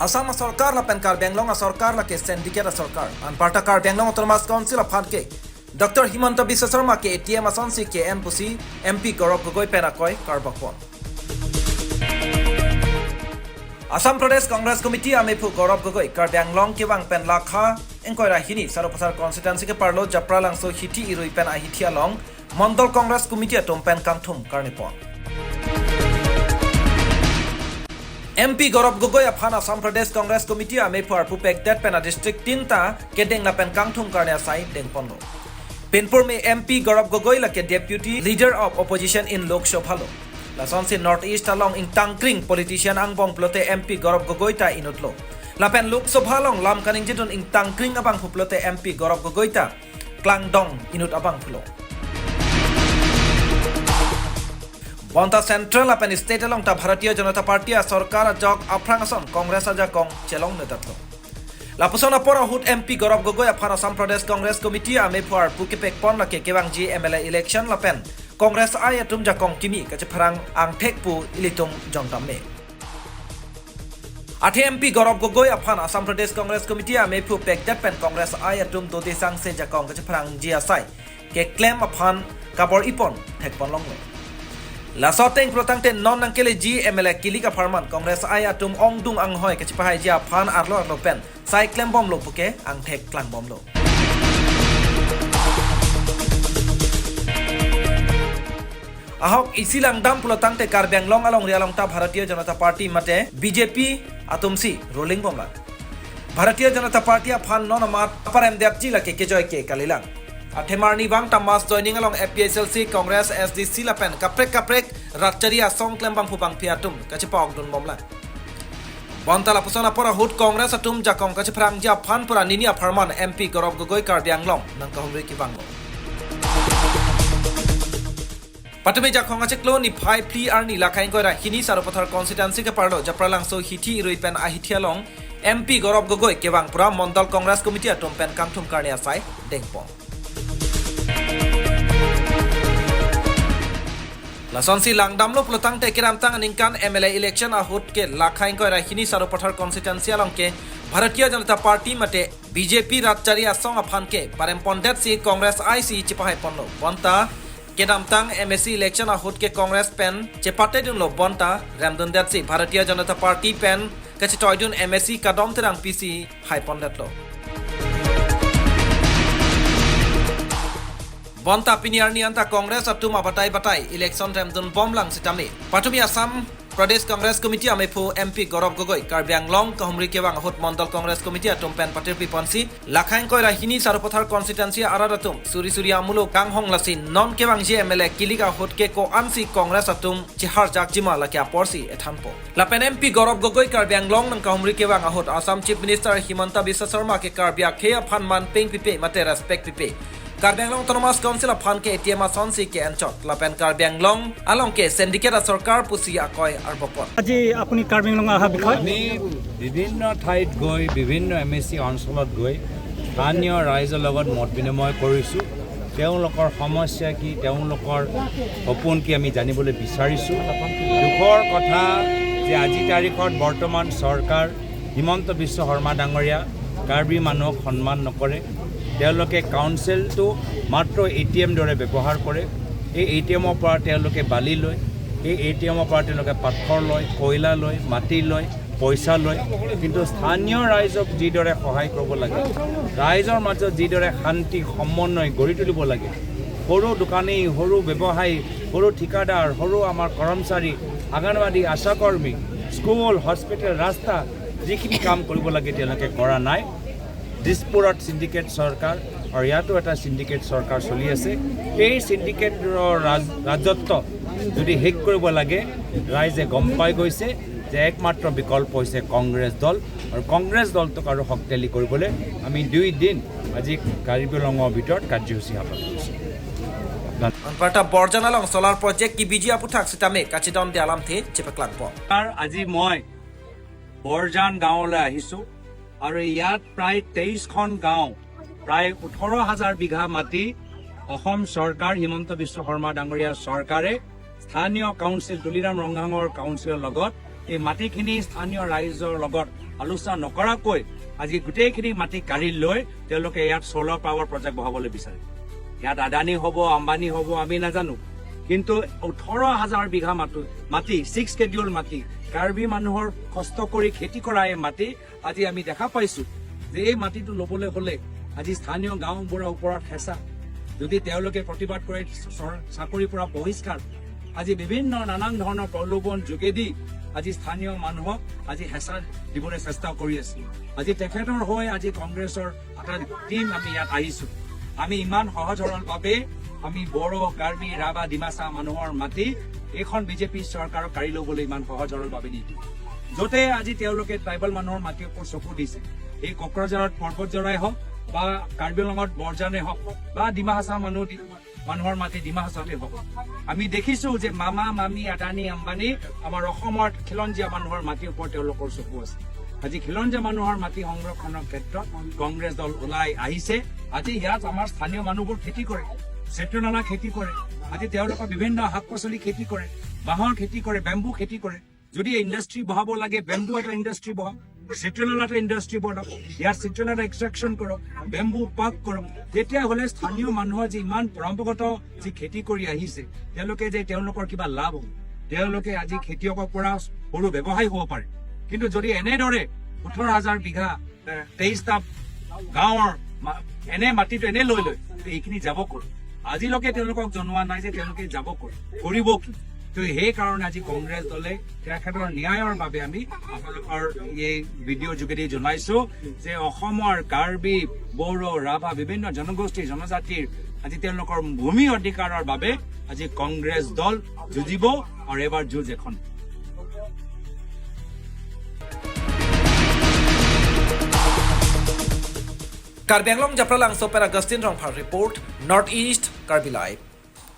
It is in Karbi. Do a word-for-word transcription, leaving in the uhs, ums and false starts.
Assam asorkar lapen Karbi Anglong asorkar lake syndicate asorkar. Anparta Karbi Anglong Autonomous Council aphan ke Doctor Himanta Biswa Sarma ke A T M asonsi ke-en pusi M P Gaurav Gogoi pen akoi karbakpon. Assam Pradesh Congress Committee amephu Gaurav Gogoi Karbi Anglong kevang pen lakha ingkoi ra hini Sarupathar constituency keparlo Japralangso hithi irui pen ahithi along Mondol Congress Committee atum pen kangthum karnipon. M P Gaurav Gogoi aphan Assam Pradesh Congress Committee amephu arpu pekdet pen adistrict tinta kedeng lapen kangthum karne asai dengponlo. Pinpur me M P Gaurav Gogoi lake Deputy Leader of Opposition in Lok Sabha lo. Lasonsi North East along ingtangkring politician angbong pulote M P Gaurav Gogoi ta inutlo. Lapen Lok Sabha along lam kaningjedun ingtangkring abangphu pulote M P Gaurav Gogoi ta klangdong inut abangphulo. Bonta Central lapen State along ta Bharatiya Janata Party asorkar ajok aphrang ason Congress ajakong chelongledetlo. Lapuson apor ahut M P Gaurav Gogoi aphan Assam Pradesh Congress Committee amephu arpu kepekpon lake kevangji M L A election lapen Congress I atum jakong kimi kachepharang angthek pu ilitum jongtam me. Athe M P Gaurav Gogoi aphan Assam Pradesh Congress Committee amephu pekdet pen Congress I atum dode sangse jakong kachepharangji asai keklem aphan kabor-ipon thekponlonglo. Laso ateng pulotangte non nangkeleji M L A kilik apharman Congress I atum ongdung anghoi kachepahaiji aphan arlo arlo pen sai klembomlo puke angthek klangbomlo. Ahok isi langdam pulotangte Karbi Anglong alongri along ta Bharatiya Janata Party mate B J P atumsi ruling bomlang. Bharatiya Janata Party aphan non amat aparemdetji lake kejoi ke kalilang. Athema arnivang ta mass joining along A P H L C, Congress, S D C lapen kaprek kaprek ratchari asong klembangphu bangphi atum kachepa-okdun bomlang. Bonta lapuson apor ahut Congress atum jakong kachepharangji aphan pura nini apharman M P Gaurav Gogoi Karbi Anglong nangkahumri kevanglo. Patumi jakong achiklo niphai phli arni lakha ingkoi ra hini Sarupathar constituency keparlo Japralangso hithi irui pen ahithi along M P Gaurav Gogoi kevang pura Mondol Congress Committee atum pen kangthum karne asai dengpon. Lasonsi langdamlo pulotangte kedamtang aningkan M L A election ahut ke lakha ingkoi ra hini Sarupathar constituency along ke Bharatiya Janata Party mate B J P ratchari asong aphan ke parempondetsi Congress I si chepahaiponlo. Bonta kedamtang M A C election ahut ke Congress pen chepatedunlo bonta remdundetsi Bharatiya Janata Party pen kachetoidun M A C Kadom Terangpi si haipondetlo. Bonta pini arni anta Congress atum abatai batai election remdun bomlang sitame patumi Assam Pradesh Congress Committee amephu M P Gaurav Gogoi Karbi Anglong kahumri kevang ahut Mondol Congress Committee atum pen patirpiponsi lakha ingkoi ra hini Sarupathar constituency arat atum suri suri amulo kanghong lasi non kevangji M L A kilik ahut ke ko-ansi Congress atum cheharjakjima lake aporsi ethanpo. Lapen M P Gaurav Gogoi Karbi Anglong nangkahumri kevang ahut Assam Chief Minister Himanta Biswa Sarma ke Karbi akhei aphan man peng pipe mate respect pipe. Karbi Anglong Autonomous Council aphan ke A T M asonsi ke-enchot. Lapen Karbi Anglong along ke syndicate asorkar pusi akoi arbokpon. আজি আপুনি কাৰ্বি আংলং অহা বিষয়ে? আমি বিভিন্ন ঠাইত গৈ, বিভিন্ন M A চি অঞ্চলত গৈ স্থানীয় ৰাইজৰ লগত মত বিনিময় কৰিছোঁ। তেওঁলোকৰ সমস্যা কি, তেওঁলোকৰ সপোন কি, আমি জানিবলৈ বিচাৰিছোঁ। দুখৰ কথা যে আজি তাৰিখত বৰ্তমান চৰকাৰ হিমন্ত বিশ্ব শৰ্মা ডাঙৰীয়া কাৰ্বি মানুহক সন্মান নকৰে। তেওঁলোকে কাউন্সিলটো মাত্ৰ এ টি এম দৰে ব্যৱহাৰ কৰে। এই এ টি এমৰ পৰা তেওঁলোকে বালি লয়, এই এ টি এমৰ পৰা তেওঁলোকে পাথৰ লয়, কয়লা লয়, মাটি লয়, পইচা লয়। কিন্তু স্থানীয় ৰাইজক যিদৰে সহায় কৰিব লাগে, ৰাইজৰ মাজত যিদৰে শান্তি সমন্বয় গঢ়ি তুলিব লাগে, সৰু দোকানী, সৰু ব্যৱসায়ী, সৰু ঠিকাদাৰ, সৰু আমাৰ কৰ্মচাৰী, অংগনবাদী, আশাকৰ্মী, স্কুল, হস্পিটেল, ৰাস্তা, যিখিনি কাম কৰিব লাগে তেওঁলোকে কৰা নাই। দিছপুৰত চিণ্ডিকেট চৰকাৰ আৰু ইয়াতো এটা চিণ্ডিকেট চৰকাৰ চলি আছে। এই চিণ্ডিকেটৰ ৰাজ-, ৰাজত্ব যদি শেষ কৰিব লাগে, ৰাইজে গম পাই গৈছে যে একমাত্ৰ বিকল্প হৈছে কংগ্ৰেছ দল, আৰু কংগ্ৰেছ দলটোক আৰু শক্তিশালী কৰিবলৈ আমি দুই দিন আজি কাৰ্বি আংলঙৰ ভিতৰত কাৰ্যসূচী হাতত লৈছোঁ। Anparta Borjan along solar project kebiji aputhak sitame kachedonde alamthe chepaklangpo. আৰু আজি মই বৰজান গাঁৱলৈ আহিছোঁ আৰু ইয়াত প্ৰায় তেইছখন গাঁও, প্ৰায় ওঠৰ হাজাৰ বিঘা মাটি অসম চৰকাৰ, হিমন্ত বিশ্ব শৰ্মা ডাঙৰীয়া চৰকাৰে স্থানীয় কাউন্সিল, তুলিৰাম ৰংহাঙৰ কাউন্সিলৰ লগত এই মাটিখিনি স্থানীয় ৰাইজৰ লগত আলোচনা নকৰাকৈ আজি গোটেইখিনি মাটি কাঢ়ি লৈ তেওঁলোকে ইয়াত চ'লাৰ পাৱাৰ প্ৰজেক্ট বহাবলৈ বিচাৰে। ইয়াত আদানী হ'ব, আম্বানী হ'ব, আমি নাজানো, কিন্তু ওঠৰ হাজাৰ বিঘা মাটি, মাটি ছিক্স শ্বেডিউল মাটি, কাৰ্বি মানুহৰ কষ্ট কৰি খেতি কৰা এই মাটি আজি আমি দেখা পাইছো যে এই মাটিটো ল'বলৈ হ'লে আজি স্থানীয় গাঁওবুঢ়াৰ ওপৰত হেঁচা, যদি তেওঁলোকে প্ৰতিবাদ কৰে চৰ-, চাকৰিৰ পৰা বহিষ্কাৰ, আজি বিভিন্ন নানান ধৰণৰ প্ৰলোভন যোগেদি আজি স্থানীয় মানুহক আজি হেঁচা দিবলৈ চেষ্টা কৰি আছে। আজি তেখেতৰ হৈ আজি কংগ্ৰেছৰ এটা টিম আমি ইয়াত আহিছো। আমি ইমান সহজ সৰলভাৱে আমি বড়ো, কাৰ্বি, ৰাভা, ডিমাচা মানুহৰ মাটি এইখন বিজেপি চৰকাৰক কাঢ়ি ল'বলৈ ইমান সহজ সৰলভাৱে নিদিওঁ। য'তে আজি তেওঁলোকে ট্ৰাইবেল মানুহৰ মাটিৰ ওপৰত চকু দিছে, এই কোকৰাঝাৰত পৰ্বতঝাৰাই হওক বা কাৰ্বি আংলঙত বৰজানে হওক বা ডিমা হাছাও মানুহ দি-, মানুহৰ মাটি ডিমা হাছাওতে হওক, আমি দেখিছো যে মামা, মামী, আদানী, আম্বানী আমাৰ অসমৰ খিলঞ্জীয়া মানুহৰ মাটিৰ ওপৰত তেওঁলোকৰ চকু আছে। আজি খিলঞ্জীয়া মানুহৰ মাটি সংৰক্ষণৰ ক্ষেত্ৰত কংগ্ৰেছ দল ওলাই আহিছে। আজি ইয়াত আমাৰ স্থানীয় মানুহবোৰ খেতি কৰে, চিত্ৰনলা খেতি কৰে, আজি তেওঁলোকৰ বিভিন্ন শাক পাচলি খেতি কৰে, বাঁহৰ খেতি কৰে, বেম্বু খেতি কৰে। যদি ইণ্ডাষ্ট্ৰী বহাব লাগে, বেম্বু এটা ইণ্ডাষ্ট্ৰী বহাওক, চিত্ৰনলা এটা ইণ্ডাষ্ট্ৰী বহাওক, ইয়াত চিত্ৰনলা এক্সট্ৰেকশ্যন কৰক, বেম্বু পাৰ্ক কৰক। তেতিয়াহ'লে স্থানীয় মানুহৰ যি ইমান পৰম্পৰাগত যি খেতি কৰি আহিছে, তেওঁলোকে যে তেওঁলোকৰ কিবা লাভ হ'ব, তেওঁলোকে আজি খেতিয়কৰ পৰা সৰু ব্যৱসায়ী হ'ব পাৰে। কিন্তু যদি এনেদৰে ওঠৰ হাজাৰ বিঘা, এ, তেইশটা গাঁৱৰ মা-, এনে মাটিটো এনে লৈ লয়, তে এইখিনি যাব ক'ত? আজিলৈকে তেওঁলোকক জনোৱা নাই যে তেওঁলোকে যাব ক'ত, কৰিব কি? তো সেইকাৰণে আজি কংগ্ৰেছ দলে তেখেতৰ ন্যায়ৰ বাবে আমি আপোনালোকৰ এই ভিডিঅ' যোগেদি জনাইছো যে অসমৰ কাৰ্বি, বড়ো, ৰাভা, বিভিন্ন জনগোষ্ঠী, জনজাতিৰ আজি তেওঁলোকৰ ভূমি অধিকাৰৰ বাবে আজি কংগ্ৰেছ দল যুঁজিব আৰু এবাৰ যুঁজ এখন। Karbi Anglong Japralangso pen Augustine Rongphar report, North East Karbi Live.